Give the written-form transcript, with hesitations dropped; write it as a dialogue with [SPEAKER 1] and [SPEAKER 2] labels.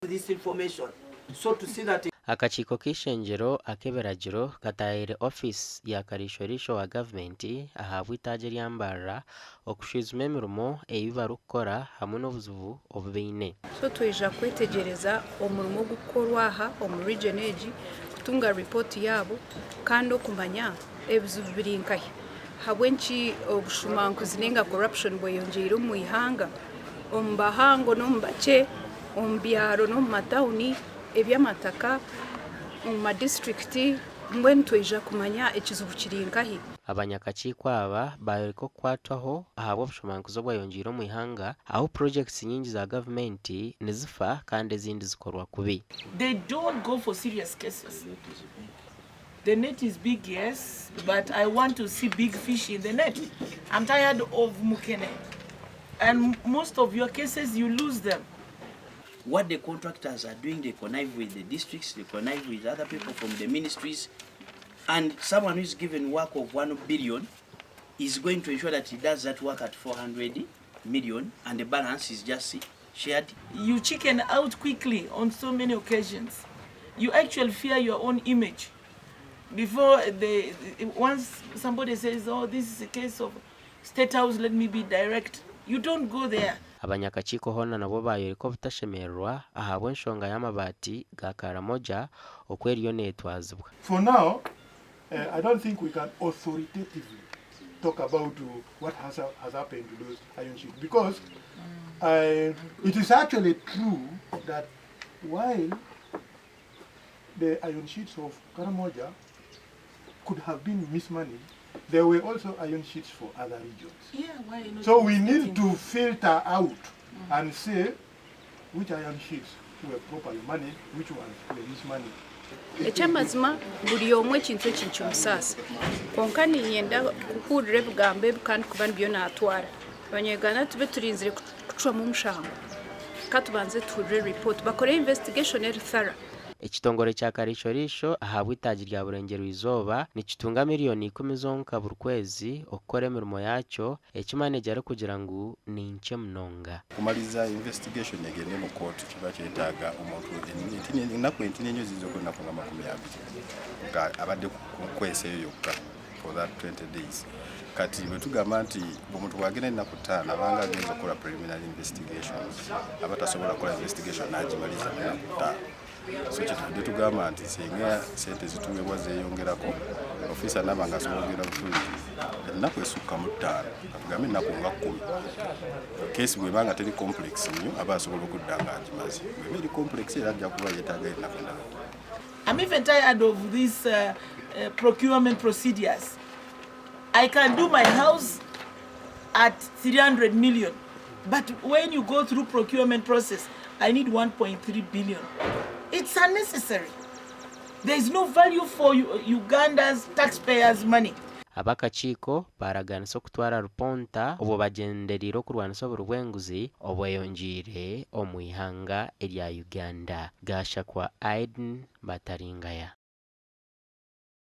[SPEAKER 1] this information so to see that
[SPEAKER 2] Akakiiko k'eishengyero ak'ebiragiro kataahiire ofiisi ya Kariisho-riisho wa gavumenti ahabw'eitaagi erya Mbarara okushwijuma emirimo ei barikukora hamwe n'obuzibu obu baine.
[SPEAKER 3] So twija kwetegyereza omurimo ogurikukorwa aha omu region egi, kutunga report yaabo kandi okumanya ebizibu biri nkahi. Ahabw'enki obushumankuzi ninga corruption bweyongyeire omu ihanga, omu bahango n'omu bakye, omu byaro n'omu matawuni, eby'amataka, omu ma disiturikiti, mbwenu twija kumanya ekizibu kiri nkahi.
[SPEAKER 2] Abanyakakiiko aba baayoreka okukwatwaho ahabw'obushomankuzi obwayongyeire omu ihanga ahu purogyekiti nyingi za gavumenti nizifa kandi ezindi zikorwa kubi.
[SPEAKER 4] They don't go for serious cases. The net is big yes, but I want to see big fish in the net. I'm tired of mukene. And most of your cases, you lose them.
[SPEAKER 5] What the contractors are doing, they connive with the districts, they connive with other people from the ministries, and someone who is given work of 1 billion is going to ensure that he does that work at 400 million and the balance is just shared.
[SPEAKER 4] You chicken out quickly on so many occasions. You actually fear your own image. Before they, once somebody says, oh, this is a case of State House, let me be direct. You don't go there.
[SPEAKER 2] Abanyakakiiko hoona nabwo baayoreka obutashemererwa ahabw'enshonga y'amabaati ga Karamoja oku eriyo neetwazibwa.
[SPEAKER 6] For now, I don't think we can authoritatively talk about what has, has happened to those iron sheets because it is actually true that while the iron sheets of Karamoja could have been mismanaged, there were also iron sheets for other regions.
[SPEAKER 4] Yeah, why not?
[SPEAKER 6] So we need to filter out and say which iron sheets were properly managed, which ones were mismanaged.
[SPEAKER 3] Eky'amazima buri omwe ekintu eki nikimusaasa, kwonka niinyenda kuhurira ebigambo ebi kandi kuba nibyo naatwara. Abanyayuganda tube turinzire kucwamu omushango, ka tubanze tuhurire ripooti bakore investigation eri thorough.
[SPEAKER 2] Ekitongore kya Kariisho-riisho ahabw'eitaagi rya Burengyerwa-izooba nikitunga miriyoni 10 zonka buri kwezi okukora emirimo yaakyo, eki maneja arikugira ngu ni nkye munonga.
[SPEAKER 7] Kumaliza investigation egende mu kooti kiba kyetaaga omuntu ennaku entini ennyo ziyinza okuba ennaku nga 20 nga abadde ku nkwesa eyo yokka for that 20 days. Kati bwe tugamba nti omuntu bw'agenda ennaku 5 abanga agenza okukola preliminary investigations, aba tasobola kukola investigation n'agimaliza mu nnaku 5. So kyetuvudde tugamba nti singa sente zituweebwa zeeyongerako, ofiisa naaba nga asobola okugenda mu field ennaku esukka mu 5, katugambe ennaku nga 10, keesi bw'eba nga teri complex nnyo aba asobola okudda nga agimaze. Bw'eba eri complex era ajja kuba yeetaaga ennaku endala.
[SPEAKER 4] I'm even tired of these procurement procedures. I can do my house at 300 million, but when you go through procurement process, I need 1.3 billion. It's unnecessary. There is no value for Uganda's taxpayers' money.
[SPEAKER 2] Ab'akakiiko baaraganisa okutwara ruponta obwo bagyendereire okurwanisa oburi bw'enguzi obweyongyeire omu ihanga erya Uganda. Gashakwa Aiden Bataringaya.